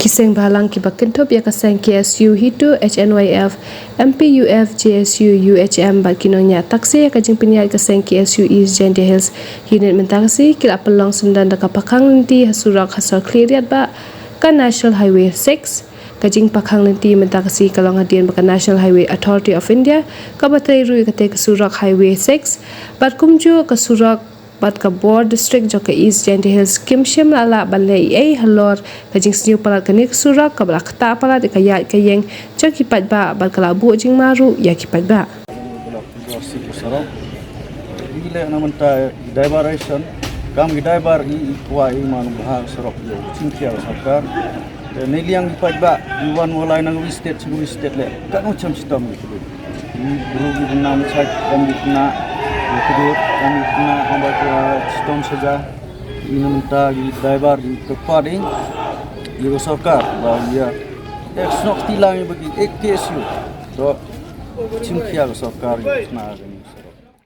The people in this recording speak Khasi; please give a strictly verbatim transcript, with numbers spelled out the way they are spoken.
Ki seng bhalang kiba kynthup ïa ka seng K S U HITU, H N Y F, M P U F, J S U, U H M bad ki nongñiah taksi ïa ka jingpynïaid ka seng K S U East Jaintia Hills Unit mynta ka sngi ki la pynlong syndon da ka pakhang lynti ha surok ha Sorkhlieh Riatbah, ka National Highway six. Ka jingpakhang lynti mynta ka sngi ka long hadien ba ka National Highway Authority of India kaba trei ruh ïa katei ka surok Highway six bad kumjuh ka surok bad ka bor district jong ka East Jaintia Hills kim shym la lah ban leh ei ei halor ka jingsniew palat kane ka surok kaba la ktah palat ïa ka ïaid ka ïeng jong ki paidbah bad ka la buh jingma ruh ïa ki paidbah. Ki leh na mynta diversion, kam ki diver i kwah i man bha surok ïa u chim khia ka sorkar. Te ne liang ki paidbah i wan walai na wi state chi wi state leh katno cham chitom ki kudut. Ki bru ki bna mchai kam ki bna ki kudut kam ki bna amba ki chitom saja. I na mynta ki diver ki kyrpad i ïa ka sorkar ba ïa ek snok ti lang ïa ba ki ek K S U. To chim khia ka sorkar ïa ka sna.